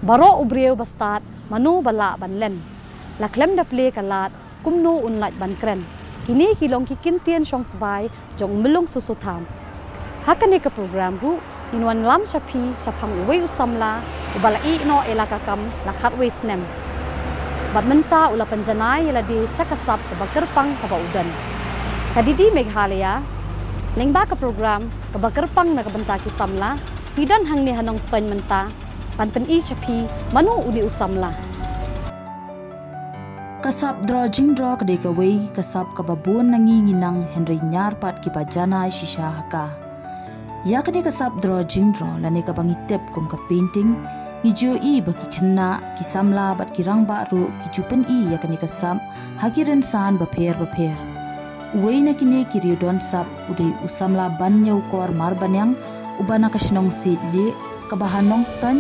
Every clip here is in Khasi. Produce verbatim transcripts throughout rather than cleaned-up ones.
Baroh u briew ba stad, mano ba lah ban len. La khlem da plie ka lad, kumno un lait ban kren. Kine ki long ki kyntien shongsbai jong u Myllung Susutham. Ha kane ka program ruh, ngin wan lam sha phi shaphang uwei u samla uba la ïeh noh ïa la ka kam la khatwei snem. Bad mynta u la pynjanai ïa lade sha ka sap kaba kyrpang kaba u don. Ka D D Meghalaya, lyngba ka program kaba kyrpang na ka bynta ki samla, ngi don hangne ha Nongstoiñ mynta ban pyni sha phi mano une u samla. Ka sap draw jingdraw ka dei kawei ka sap kaba bun na ngi ngi nang, hynrei ñiar pat kiba janai shisha ha ka. Ïa kane ka sap draw jingdraw lane kaba ngi tip kum ka painting, ngi ju ïohi ba ki khynnah, ki samla bad ki rangbah ruh ki ju pyni ïa kane ka sap ha ki rynsan bapher bapher. Uwei na kine ki riewdon sap u dei u samla Banñiewkor Marbaniang, uba na ka shnong Siej Lieh kaba ha Nongstoiñ,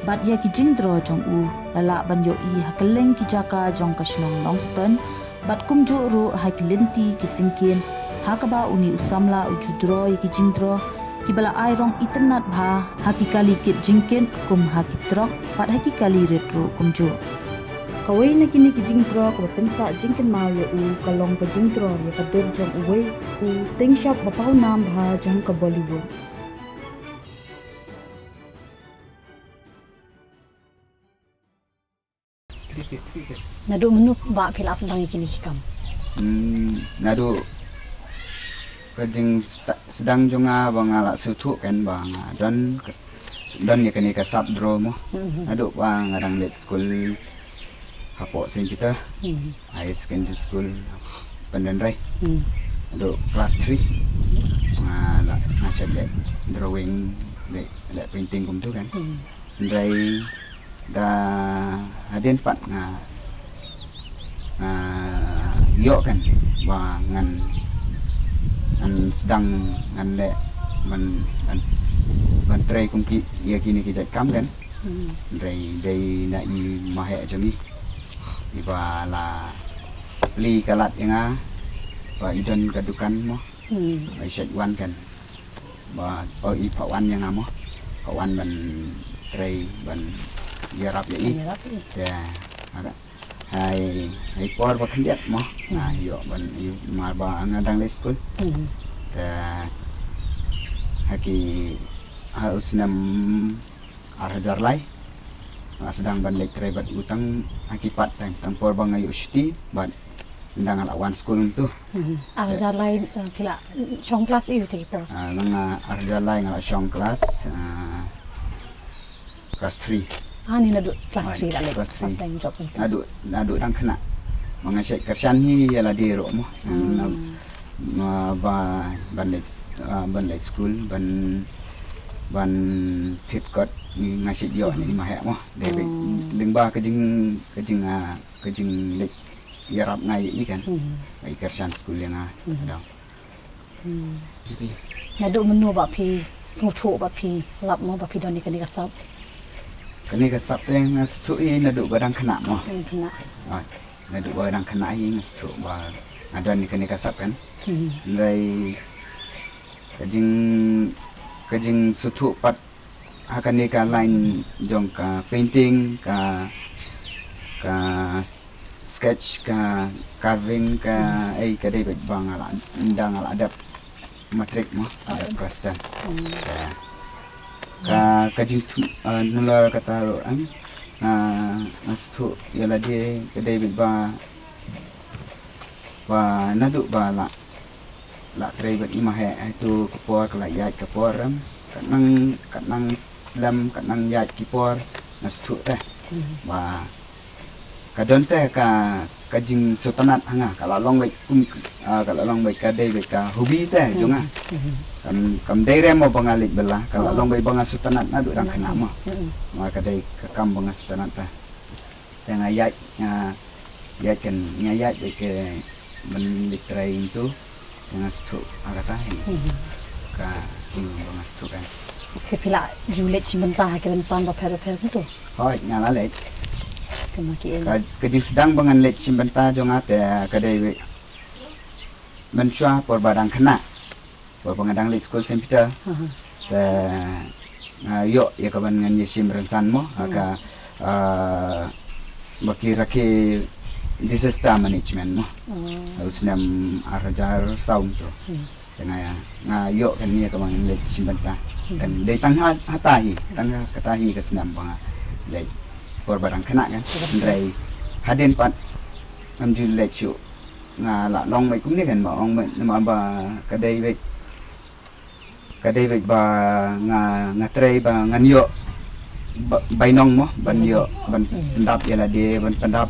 bad ïa ki jingdraw jong u la lah ban ïohi ha kylleng ki jaka jong ka shnong Nongstoiñ, bad kumjuh ruh ha ki lynti ki syngkien, ha kaba une u samla u ju draw ïa ki jingdraw kiba la ai rong itynnat bha, ha ki kali kit jingkit kum ha ki trok bad ha ki kali rit ruh kumjuh. Kawei na kine ki jingdraw kaba pynsah jingkynmaw ïa u ka long ka jingdraw ïa ka dur jong uwei u tyngshop ba pawnam bha jong ka Bollywood. Naduh mynno ba phi la sdang ïa kine ki kam? Hmm, naduh ka jingsdang jong nga ba nga la sngewthuh kan ba nga don ka, don ïa kane ka sap draw mo. Mhm. Naduh ba nga dang leit skul hapoh Saint Peter, mhm, Higher Secondary School, Pyndenrai. Mhm. Naduh class three nga la, nga shait leh drawing, leh, leh painting kumtu kan. Mhm. Hynrei da hadien pat nga, nga ïoh kan ba ngan, ngan sdang, ngan leh ban, ban, ban trei kum ki, ïa kine ki jait kam kan. Hmm. Hynrei dei na i maheh jong i, iba la plie ka lad ïa nga ba i don ka dukan mo. Hmm. Ba i shait wan kan. Ba, oh, i phah wan ïa nga mo. Phah wan ban trei, ban ïarap ïa i. Ïarap ïa i. Te ha ka, ha i, ha i por ba khyndiat mo. Hmm. Nga ïoh ban ïoh mar ba nga dang leit skul. Hmm. Te ha ki, ha u snem ar hajar lai nga sdang ban leit trei bad u tang ha ki part time, tang por ba nga ïoh shuti bad ynda nga la wan skul tu. Mhm. Ar hajar lai, eh, phi la shong klas aïu te por? Ah, nga ar hajar lai nga la shong klas, ah, klas three. Ah, ni naduh klas three la leh klas three. Part time job. Naduh, naduh dang khynnah. Ma nga shait kyrshan hi ïa lade ruh mo. Hmm. Na, na ba, ban leit, ah, ban leit skul, ban, ban thied kot ni nga shait ïoh ni maheh mo. Dei beit, hmm, lyngba ka jing, ka jing, ah, ka jingleit ïarap nga ïa i kan. Hmm. Ba i kyrshan skul ïa nga. Hmm. Dang. Hmm. Naduh mynno ba phi sngewthuh ba phi lap mo ba phi don ïa kane ka sap? Kane ka sap te nga sngewthuh i naduh ba dang khynnah mo. Dang khynnah. Ah, naduh ba dang khynnah i nga sngewthuh ba nga don ïa kane ka sap kan. Hmm. Hynrei ka jing, ka jingsngewthuh pat ha kane ka line jong ka painting, ka, ka sketch, ka carving, ka, hmm, ei, ka dei beit ba nga la, ynda nga la dep matric mo, la dep class ten. Hmm. Ka, ka, ka jingthmu, eh, nulor kata ruh em, nga, nga sngewthuh ïa lade ka dei beit ba, ba naduh ba la, la trei bad i maheh, hato ka por ka la ïaid ka por em. Katnang, katnang slem, katnang ïaid ki por, nga sngewthuh te. Mhm. Ba ka don te ka, ka jingsngewtynnat ha nga, ka la long beit kum, ah, ka la long beit ka dei beit ka hobby te jong nga. Mhm. Kam, kam dei re mo ba nga leit bylla, ka la, oh, long beit ba nga sngewtynnat naduh dang khynnah mo. Mhm. Ma ka dei ka kam ba nga sngewtynnat te. Te nga ïaid, nga ïaid kan, nga ïaid beit ka ban leit trei tu. Te nga sngewthuh ha kata hi. Mhm. Ka kumno ba nga sngewthuh kan. Te phi la ju leit shim bynta ha ki rynsan bapher bapher kumtu? Hooid, nga la leit. Kumno ki ei? Ka, ka jingsdang ba ngan leit shim bynta jong nga te ka dei beit mynshuwa por ba dang khynnah. Por ba nga dang leit skul Saint Peter. Aha. Te nga ïoh ïa ka ban ngan ïa shim rynsan mo, ha, hmm, ka, Ah, ba ki rakhe disaster management mo. Oh. Ha u snem ar hajar saw to. Hmm. Te nga, nga ïoh kane kaba ngan leit shim bynta. Hmm. Kan dei tang ha, hata hi, tang ha kata hi ka snem ba nga leit por ba dang khynnah kan. Hmm. Hynrei hadien pat ngam ju leit shuh. Nga la long beit kumne kan, ba ong beit namar ba ka dei beit, ka dei beit ba nga, nga trei ba ngan ïoh ba, bainong mo, ban ïoh, ban pyndap ïa lade, ban pyndap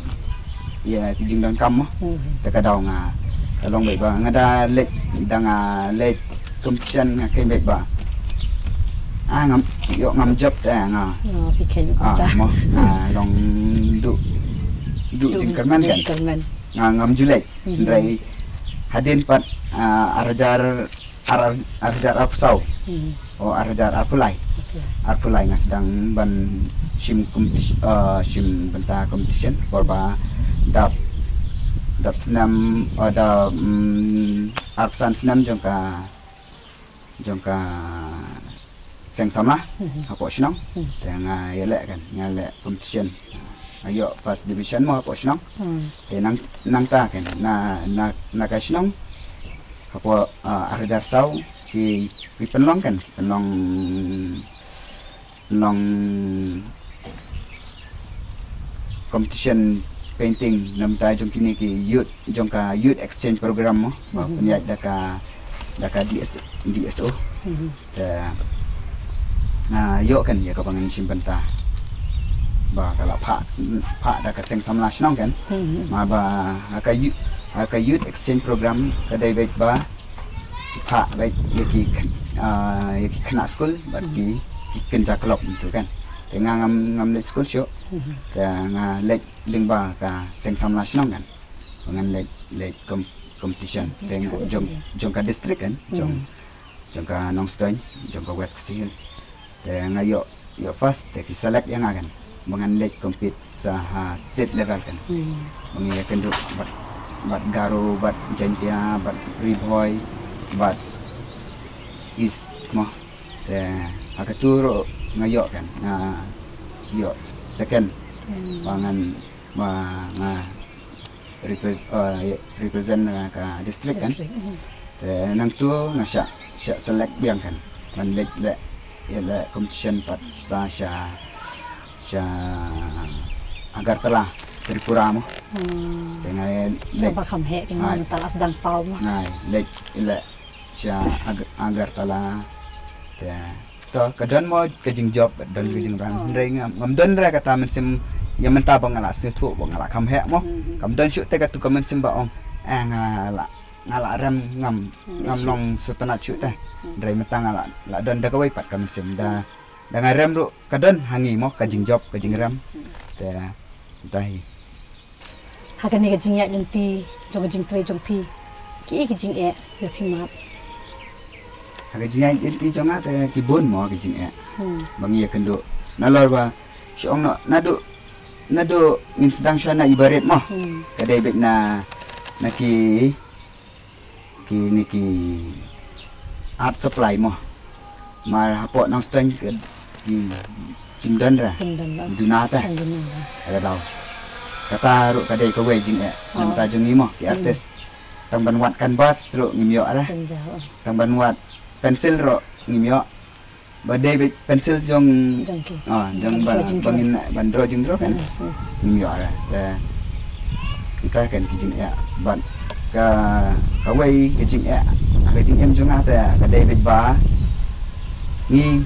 ïa ki jingdonkam mo. Hmm. Te ka daw nga, ka long beit ba nga da leit, da nga leit competition nga khein beit ba, ah, ngam ïoh, ngam jop te nga. Oh, phi khein. Ah, mo, nga long duh, duh jingkyrmen kan. Jingkyrmen. Nga ngam ju leit. Hmm. Hynrei hadien pat, ah, ar hajar, ar, ar, ar hajar arphew saw. Hmm. O ar hajar arphew lai. Okay. Arphew lai nga sdang ban shim competition, ah, shim bynta competition por ba dap, dap snem, ah, dap, mm, arphew san snem jong ka, jong ka seng samla. Mhm. Hapoh shnong. Hmm. Te nga ïaleh kan, nga leh competition. Nga ïoh first division mo hapoh shnong. Hmm. Te nang, nangta kan, na, na, na ka shnong hapoh, ah, ar hajar saw ki, ki pynlong kan, ki pynlong, pynlong competition painting namar jong kine ki youth, jong ka youth exchange program mo. Ba, mhm, pynïaid da ka, da ka D S, D S O. Mhm. Te nga ïoh kan ïa kaba ngan shim bynta ba ka la phah, phah da ka seng samla shnong kan. Mhm. Ma ba ha ka youth, ha ka youth exchange program ka dei beit ba phah beit ïa ki khy-, ah, ïa ki khynnah skul bad ki, ki kynja club mynta kan. Te nga ngam, ngam leit skul shuh. Mhm. Te nga leit lyngba ka seng samla shnong kan. Ba ngan leit, leit com-, competition. Te jong, jong ka district kan, jong, jong ka Nongstoiñ, jong ka West Khasi Hills. Te nga ïoh, ïoh first, te ki select ïa nga kan ba ngan leit compete sa ha state level kan. Hmm. Ba ngi ïakynduh bad, bad Garo, bad Jaintia, bad Ri Bhoi, bad East mo. Te ha katu ruh nga ïoh kan, nga ïoh second. Hmm. Ba ngan, ba nga repre-, eh, represent, eh, ka district kan. District, mhm. Te nangtu nga shah, shah select biang kan. Ban leit leh, ïa leh competition pat sa sha, sha Agartala, Tripura mo. Hmm. Te nga leit. Sa ba kham heh, te nga mynta la sdang paw mo. Nga leit, leh sha Ag-, Agartala. Te To, ka don mo ka jingjop, ka don ka jingrang. Hmm. Hynrei ngam, ngam don re kata mynsiem ïa mynta ba nga la sngewthuh ba nga la kham heh mo. Hmm. Kam don shuh te katu ka mynsiem ba ong, eh, nga la, nga la rem ngam, hmm, ngam long sngewtynnat shuh te. Hmm. Hynrei mynta nga la, la don da kawei pat ka mynsiem da, hmm, da nga rem ruh ka don ha ngi mo ka jingjop, ka jingrem. Hmm. Te mynta hi. Ha kane ka jingïaid lynti jong ka jingtrei jong phi, kiei ki jingeh ba phi mad? Ha ka jingïaid lynti jong nga te ki bun mo ki jingeh. Hmm. Ba ngi ïakynduh. Nalor ba shu ong noh, naduh, naduh ngin sdang shuwa na i barit mo. Hmm. Ka dei beit na, na ki kine ki art supply mo. Mar hapoh Nongstoiñ ki, ki, kim don re. Kim don re. Duna te. Kim duna re. Ka daw. Kata ruh ka dei kawei jingeh. Oh. Namar ta jong ngi mo, ki, hmm, artist. Tang ban wad canvas ruh ngim ïoh re. Tang ban wad pencil ruh ngim ïoh. Ba dei beit pencil jong, jong ki. Ah, jong ban, ban, ban, ban draw jingdraw kan. Hmm, hmm. Ngim ïoh re. Te kita kan ki jingeh. Bad ka, kawei ka jingeh, ka jingeh jong nga te ka dei beit ba ngi,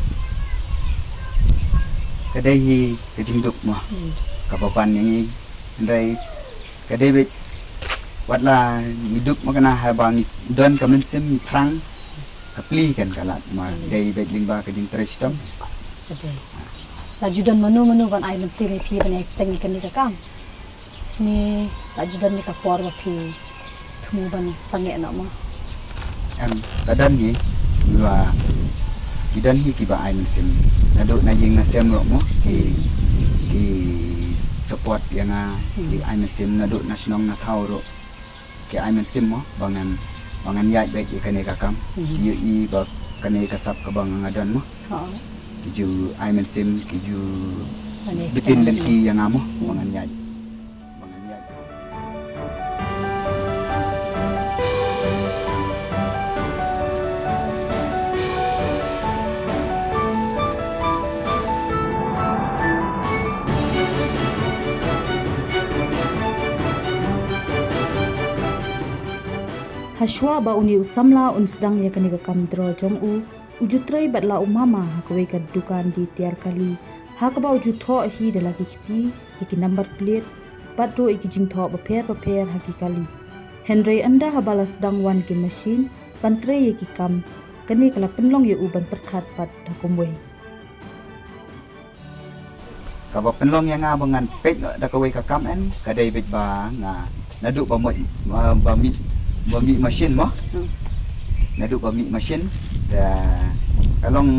ka dei hi ka jingduk mo. Hmm. Kaba ban ïa ngi. Hynrei ka dei beit wat la ngi duk mo, kane haba ngi don ka mynsiem ngi thrang, ka plie kan ka lad, ma, hmm, dei beit lyngba ka jingtrei shitom. Ka dei. La ju don mano mano ban ai mynsiem ïa phi ban ïa teng ïa kane ka kam? Ne la ju don ïa ka por ba phi thmu ban sangeh noh mo? Em, ka don hi, la ki don hi kiba ai mynsiem. Naduh na ïing na sem ruh mo, ki, hmm, ki support ïa nga, hmm, ki ai mynsiem, naduh na shnong na thaw ruh ki ai mynsiem mo, ba ngan, ba ngan ïaid beit ïa kane ka kam. Mhm. Ïohi ba kane ka sap kaba nga don mo. Ha. Ki ju ai mynsiem, ki ju Bitin lynti ïa nga mo, ba ngan ïaid. Ba ngan ïaid. Hashwa ba une u samla un sdang ïa kane ka kam draw jong u, u ju trei bad la u mama ha kawei ka dukan die tiar kali, ha kaba u ju thoh hi da la ki kti ïa ki number plate bad ruh ïa ki jingthoh bapher bapher ha ki kali. Hynrei ynda haba la sdang wan ki machine ban trei ïa ki kam, kane ka la pynlong ïa u ban pyrkhat pat da kumwei. Kaba pynlong ïa nga ba ngan peit noh da kawei ka kam, em, ka dei beit ba nga naduh ba mih, ba, ba mih, ba mih machine mo. Hmm. Naduh ba mih machine da ka long,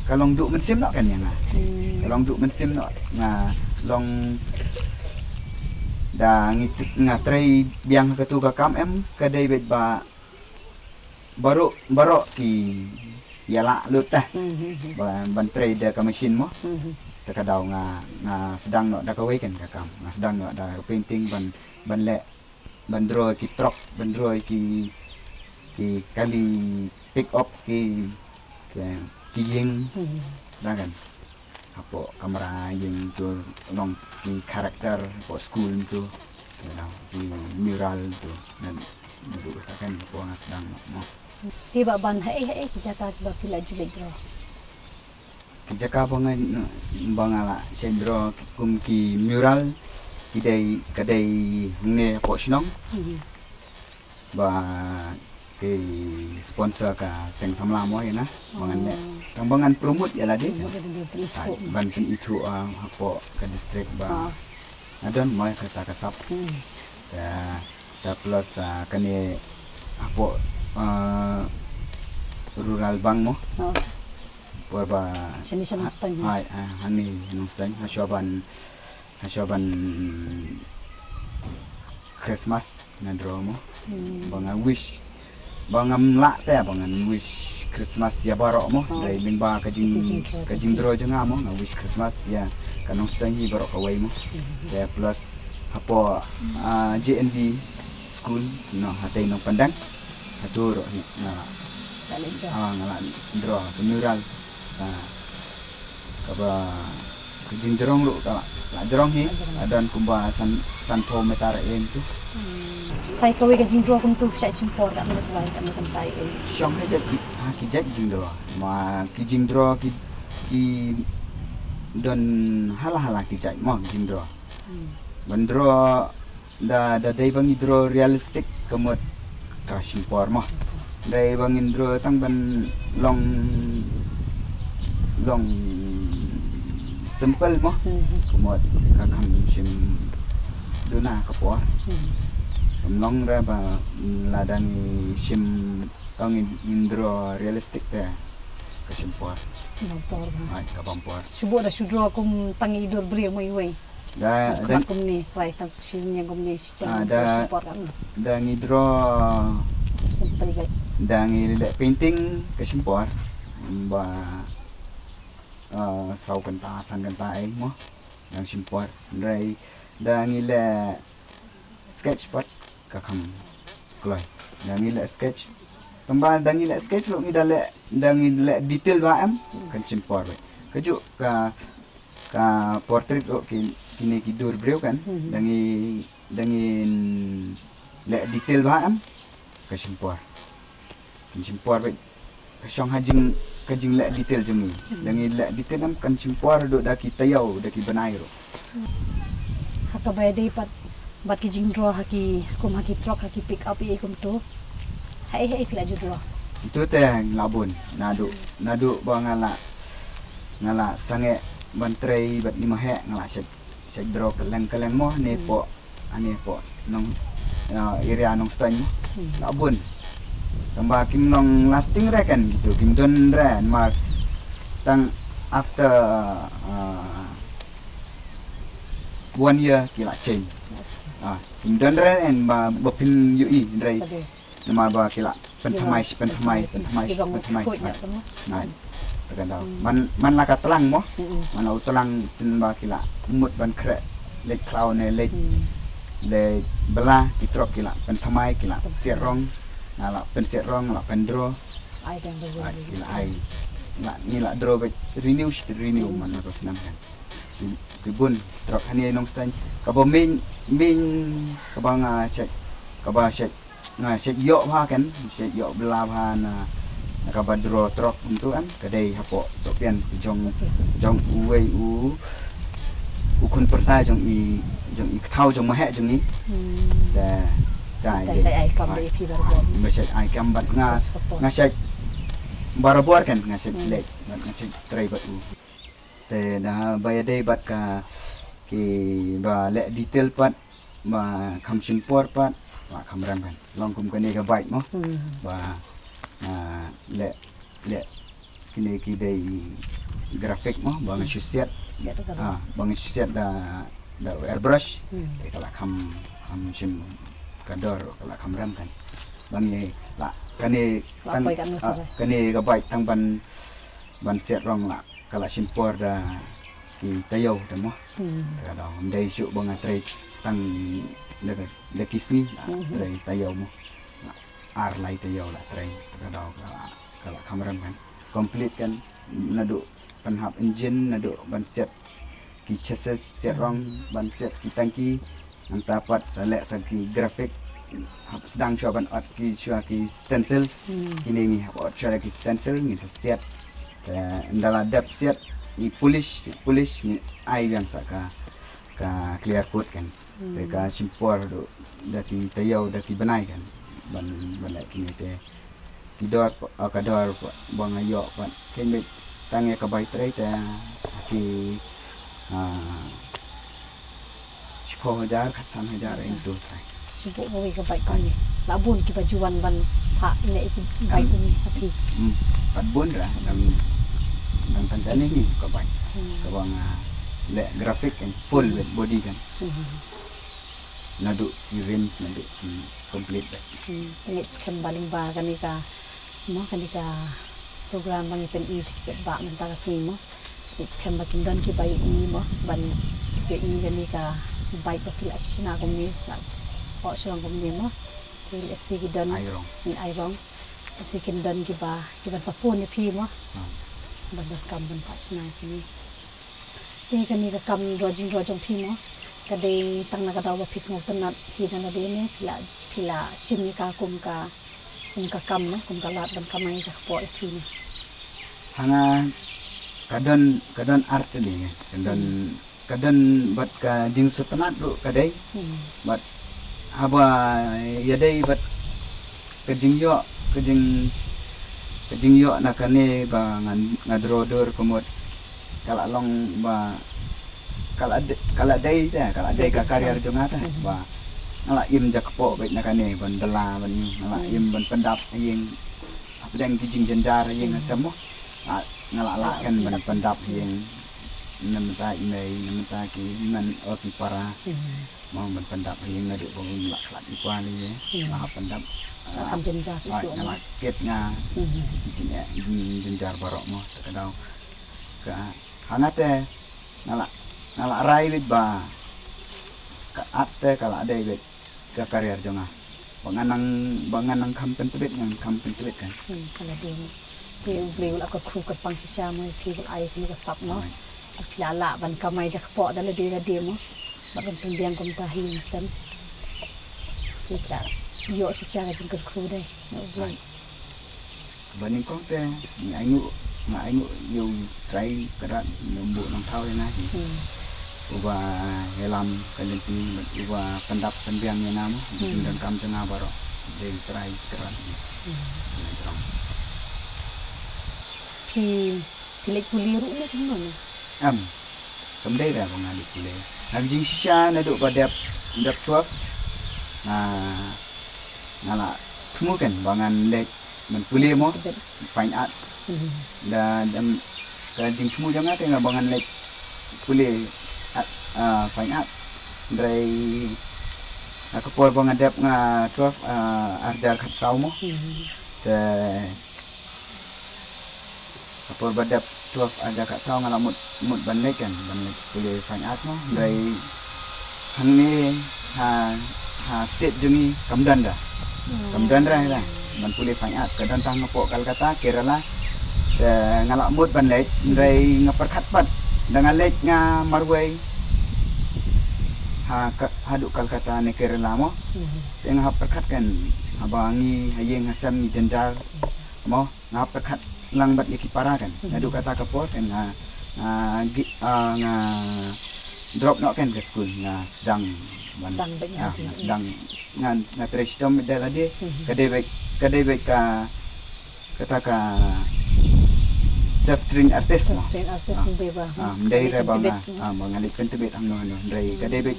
ka long duh mynsiem noh kan ïa nga. Hmm. Ka long duh mynsiem noh, nga long da ngi, nga trei biang ha katu ka kam, em, ka dei beit ba baroh, baroh ki ïa lah lut tah. Hmm, hmm, hmm. Ba, ban trei da ka machine mo. Hmm, hmm. Ta ka daw nga, nga sdang noh da kawei kan ka kam. Nga sdang noh da ka painting ban, ban leh, ban draw ki truck, ban draw ki, ki kali pick up, ki, ki, ki ïing. Hmm. Da kan. Hapoh kamra ïing tu, long ki character hapoh school tu, you know, ki mural tu. Ngan, ngan duh kata kan hapoh nga sdang mo. Te ba ban haei haei ki jaka ba phi la ju leit draw? Ki jaka ba nga, ba nga la shait draw kum ki mural, ki dei, ka dei hangne hapoh shnong. Hmm. Ba ki sponsor ka seng samla mo ïa nga. Ba ngan leh. Oh. Tang ba ngan promote ïa lade. Promote ïa lade, pynithuh. Ai, ban pynithuh, ah, hapoh ka district ba. Ah. Nga don mo ïa kata ka sap. Hmm. Ta, ta plus, ah, kane hapoh, ah, rural bang mo. Oh. Por ba. Shane sha Nongstoiñ. Ai, ah, hangne Nongstoiñ. Hashwa ban Hashwa ban Christmas nga draw mo. Hmm. Ba nga wish. Ba ngam lah te ba ngan wish Christmas ïa baroh mo. Oh. Dei lyngba ka jing, ka jingdraw jong nga mo. Nga wish Christmas ïa ka Nongstoiñ hi baroh kawei mo. Hmm. Te plus hapoh, ah, J N V school, no, hatei Nongpyndang. Hato ruh hi nga la. Ah, nga la draw ka mural. Ah, kaba ka jingjrong ruh ka la, la jrong hi. La don kumba san, sanphew meter ïa tu. Hmm. Sa ïa kawei ka jingdraw kumtu phi shait shim por katno, katno kynta ïa? Shong ha jait ki, ha ki jait jingdraw. Ma ki jingdraw ki, ki don hala hala ki jait mo ki jingdraw. Hmm. Ban draw Da, da dei ba ngi draw realistic ka mut ka shim por mo. Dei ba ngin draw tang ban long, long simple mo. Mhm. Ka mut ka kham shim duna ka por. Mhm. Kam long re ba lada ngi shim, tang ngin, ngin draw realistic te ka shim por. Bam por ba. Ai, ka bam por. Shu buh da shu draw kum tang i dur briew mo iwei. Da, da, kumne, rai tang shi ne kumne, shi tang ah, da, shi por kan. Da ngi draw. Simple beit. Da ngi leh painting ka shim por. Ba, ah, saw kynta, san kynta ei mo. Dang shim por. Rai, da ngi leh sketch pat ka kham kloi. Da ngi leh sketch. Tang ba da ngi leh sketch ruh ngi da leh, da ngi leh detail ba em. Kan shim por beit. Kajuh ka Ka portrait ruh ki, kine ki dur briew kan. Mhm. Da ngi, da ngi leh detail ba em. Ka shim por. Kan shim por beit. Ka shong ha jing, ka jingleh detail jong ngi. Mhm. Da ngi leh detail em kan shim por ruh da ki taïew, da ki bnai ruh. Ha kaba ïadei pat bad ki jingdraw ha ki, kum ha ki truck, ha ki pick up, ïa kumtu. Haei haei phi la ju draw? Itu te la bun, naduh, naduh ba nga la, nga la sangeh ban trei bad i Maheh, nga la shait, shait draw kylleng kylleng mo, ne hmm, poh, ane poh Nong, ah, area Nongstoiñ mo. Hmm. La bun. Tang ba kim long lasting re kan kitu, kim don re, namar tang after, ah, one year ki la change. Ah, kim don re en ba, ba phin ïohi re. Namar ba ki la pynthymmai, pynthymmai, pynthymmai, pynthymmai. Nai. Te ka daw. Man, man la ka tlang mo. Man la u tlang shisien ba ki la mut ban khreh leit khlaw ne leit, leit bylla, ki trok ki la pynthymmai, ki la siat rong, la, la pynsiat rong, la pyndraw. Ai tang ba. Ai, ki la ai. La, ngi la draw beit, renew shi renew man la ka snam kan. Ki, ki bun trok hangne Nongstoiñ. Kaba main, main kaba nga shait, kaba shait, nga shait ïoh bha kan, shait ïoh bylla bha na, na kaba draw trok kumtu kan, ka dei hapoh Sohpian jong, jong uwei u, u khun pyrsa jong i, jong i kthaw jong maheh jong i. Te, te, te shait ai kam bad phi barabor. Ba shait ai kam bad nga, nga shait barabor kan, nga shait leit, bad nga shait trei bad u. Te da ba ïadei bad ka kiba leh detail pat, ba kham shim por pat, ba kham rem kan. Long kum kane ka bike mo. Ba, ah, leh, leh kine ki dei graphic mo, ba nga shu siat. Siat ka. Ah, ba nga shu siat da, da airbrush. Te ka la kham, kham shim ka dor, ka la kham rem kan. Ba ngi la kane tang, ah, kane ka bike tang ban, ban siat rong la ka la shim por da ki taïew te mo. Te ka daw, ym dei shuh ba nga trei tang da, da ki sngi, la trei taïew mo. La ar lai taïew la trei, te ka daw ka la, ka la kham rem kan. Complete kan, naduh pynhap engine, naduh ban siat ki chassis, siat rong, ban siat ki tangki, nangta pat sa leh sa ki graphic, hap sdang shuwa ban ot ki shuwa ki stencil. Kine ngi hap ot shuwa ki stencil, ngin sa siat. Te ynda la dep siat, ngi polish, polish, ngi ai biang sa ka, ka clear coat kan. Te ka shim por haduh da ki taïew, da ki bnai kan. Ban, ban leh kine te. Ki dor, ah, ka dor ba nga ïoh pat. Kane tang ïa ka bai trei te, ah, ki, ah, shiphew hajar, khatsan hajar, ïa kito trei. Shiphew kawei ka bai kane. La bun kiba ju wan ban phah ne ki bai kane ha phi. Hmm, pat bun ra, dang, dang tang kane hi ka bai. Kaba nga leh graphic and full with body kan. Naduh ki rims, naduh ki complete bad. Hmm, ngeit skhem ba lyngba kane ka, mo, kane ka program ba ngi pyni sha ki paidbah mynta ka sngi mo. Ngeit skhem ba kin don kiba ïohi mo, ban ïohi kane ka bike ba phi la shna kumne, la ot sha rong kumne mo. Te lehse ki don, ai rong. Ngin ai rong. Lehse kin don kiba, kiban sa phone ïa phi mo. Ban donkam ban phah shna ïa phi. Te kane ka kam jingrwai jong phi mo, ka dei tang na ka daw ba phi sngewtynnat phi na lade ne, phi la, phi la shim ïa ka kum ka, kum ka kam ne, kum ka lad ban kamai jakpoh ïa phi ne? Ha nga ka don, ka don ar tylli, ka don, ka don bad ka jingsngewtynnat ruh ka dei. Bad haba ïadei bad ka jingïoh, ka jing, ka jingïoh na kane ba nga, nga draw dur ka mut ka la long ba ka la de-, ka la dei te, ka la dei ka career jong nga te, ba nga la im jakpoh bad na kane ban bylla ban ïa, nga la im ban pyndap ha ïing, hapdeng ki jingjynjar ha ïing ha sem mo. Nga, nga la lah kan ban pyndap ha ïing, na bynta i mei, na bynta ki hynmen o ki para. Mo ban pyndap ha ïing naduh ba un lah khlad i kwah lei, nga hap pyndap. Nga kham jynjar shuh shuh. Nga la kit nga jin, eh, jin, jynjar baroh mo, te ka daw. Ka, ha nga te, nga la, nga la rai beit ba ka arts te ka la dei beit ka career jong nga. Ba nga nang, ba nga nang kham pyntbit, ngan kham pyntbit kan. Hmm, ka la dei. Te U Blei u la kyrkhu kyrpang shisha mo, phi u la ai phi ka sap mo. Phi la lah ban kamai jakpoh da lade lade mo. Bad ban pynbiang kumta ha ïing ha sem. Phi la ïoh shisha ka jingkyrkhu dei na U Blei. Ba nyngkong te nga ainguh, nga ainguh ïa U Trai Kynrad, Nongbuh Nongthaw ïa nga hi. Uba ïalam ka lynti bad uba pyndap pynbiang ïa nga mo, ka jingdonkam jong nga baroh. Dei U Trai Kynrad hi. Phi Phi leit pule ruh ne kumno ne? Em. Kam dei da ba nga leit pule. Nga jingshisha naduh ba dep, dep twelve. Nga, nga la thmu kan ba ngan leit ban pule mo. Fine Arts. Da, da ka jingthmu jong nga te nga ba ngan leit pule, ah, ah, Fine Arts. Hynrei ha ka por ba nga dep nga twelve, ah, ar hajar khatsaw mo. Te Ka por ba dep twelve haduh ka saw nga la mut, mut ban leit kan, ban leit pule fine art mo. Hynrei hangne ha, ha state jong ngi kam don da. Kam don da, da ban pule fine art, ka don tang hapoh Calcutta, Kerala. Te nga la mut ban leit, hynrei nga pyrkhat pat. Da nga leit nga marwei ha ka, haduh Calcutta ne Kerala mo. Te nga hap pyrkhat kan, haba ngi ha ïing ha sem ngi jynjar mo. Nga pyrkhat lang bad ïa ki para kan. Naduh kata ka por kan nga, nga gi-, ah, nga drop noh kan ka skul, nga sdang ban, sdang bad ïa, ah, ki, nga sdang, nga, nga trei shitom da lade. Ka dei bad, ka dei bad ka, kata ka self train artist mo. Self train artist. Ah, ym dei ba, ah, ym dei re ba nga, ah, ba nga leit pyntbit hangno hangno, hynrei ka dei bad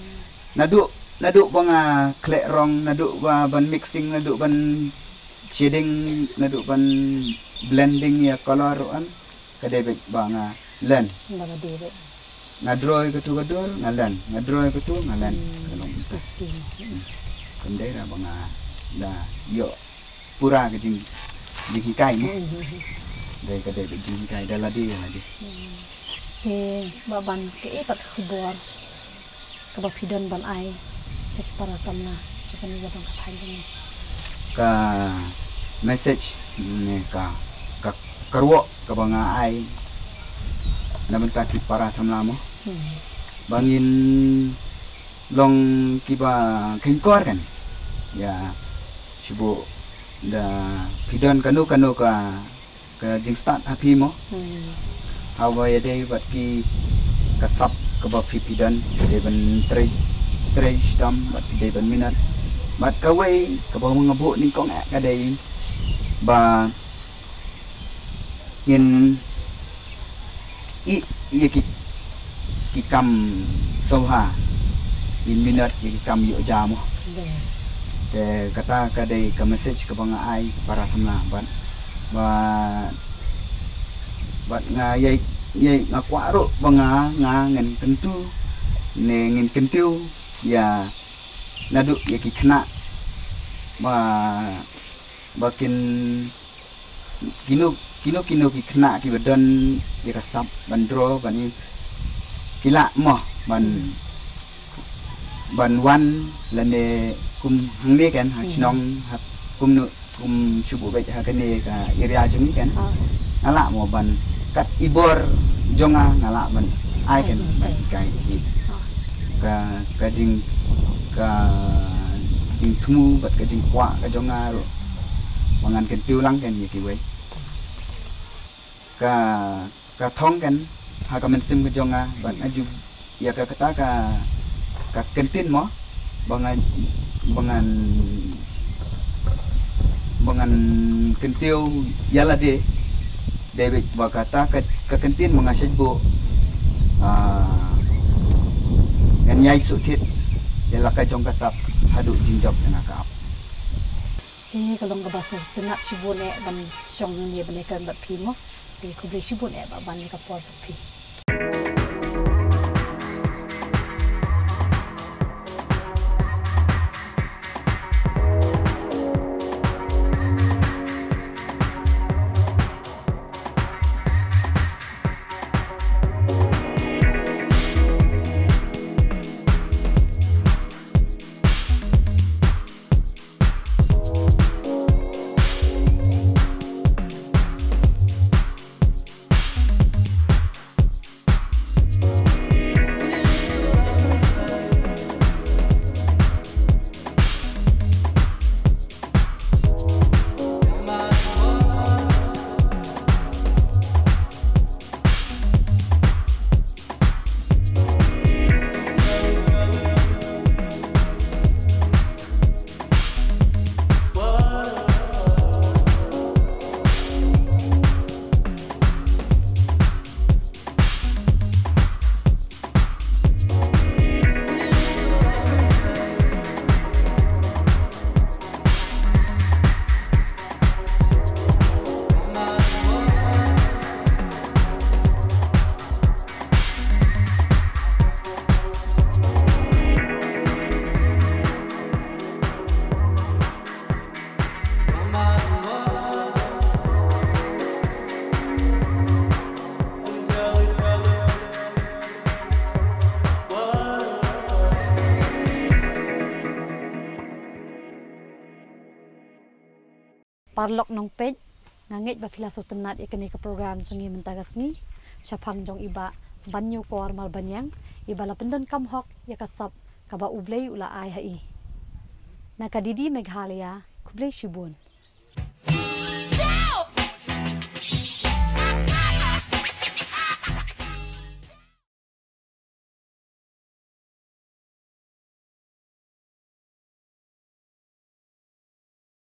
naduh, naduh ba nga khleh rong, naduh ba ban mixing, naduh ban shading, naduh ban blending ïa color ruh, ka dei bad ba nga len. Nga draw ïa katu ka dur, nga len. Nga draw ïa katu, nga len. Ka long skul. Kam dei re ba nga da ïoh pura ka jing, jinghikai mo. Dei, ka dei bad jinghikai da lade, da lade. Te ba ban kaei pat ka khubor kaba phi don ban ai sha ki para samla jong kane ka dong ka thaiñ jong ngi? Ka message ne ka, ka, ka ruh kaba nga ai na bynta ki para samla mo, ba ngin long kiba kheiñkor kan ïa shu buh da phi don kano kano ka ka jingstad ha phi mo. Haba ïadei bad ki ka sap kaba phi phi don, phi dei ban trei, trei shitom bad phi dei ban minot. Bad kawei kaba nga buh nyngkong eh ka dei ba ngin ïeh ïa ki, ki kam sngewbha, ngin minot ïa ki kam ïoh ja mo. Te kata ka dei ka message kaba nga ai para samla bad, bad, bad nga ïai, ïai nga kwah ruh ba nga, nga ngin kyntu ne ngin kyntiew ïa naduh ïa ki khynnah ba, ba kin kino, kino, kino ki khynnah kiba don ïa ka sap ban draw ban ïa ki lah mo ban, ban wan lane kum hangne kan ha shnong ha kumno, kum shu buh beit ha kane ka area jong ngi kan. Nga lah mo ban kat i bor jong nga, nga lah ban ai kan ban hikai ïa ki. Ka, ka jing, ka jingthmu bad ka jingkwah ka jong nga ruh ba ngan kyntiew lang kan ïa kiwei. Ka, ka thong kan ha ka mynsiem ka jong nga bad nga ju ïa ka kata ka, ka kyntien mo ba ngan, ba ngan, ba ngan kyntiew ïa lade. Dei beit ba kata ka, ka kyntien ba nga shait buh, ah, ngan ïai shu thied ïa la ka jong ka sap haduh jingjop ïa nga ka ap. Te ka long kaba sngewtynnat shibun eh ban shong hangne ban ïakren bad phi mo. Te khublei shibun eh ba ban ïa ka por jong phi. Paralok nongpeit, nga ngeit ba phi la sngewtynnat ïa kane ka program jong ngi mynta ka sngi shaphang jong i Bah Banñiewkor Marbaniang, i ba la pyndonkam hok ïa ka sap kaba U Blei u la ai ha i. Na ka D D Meghalaya, khublei shibun.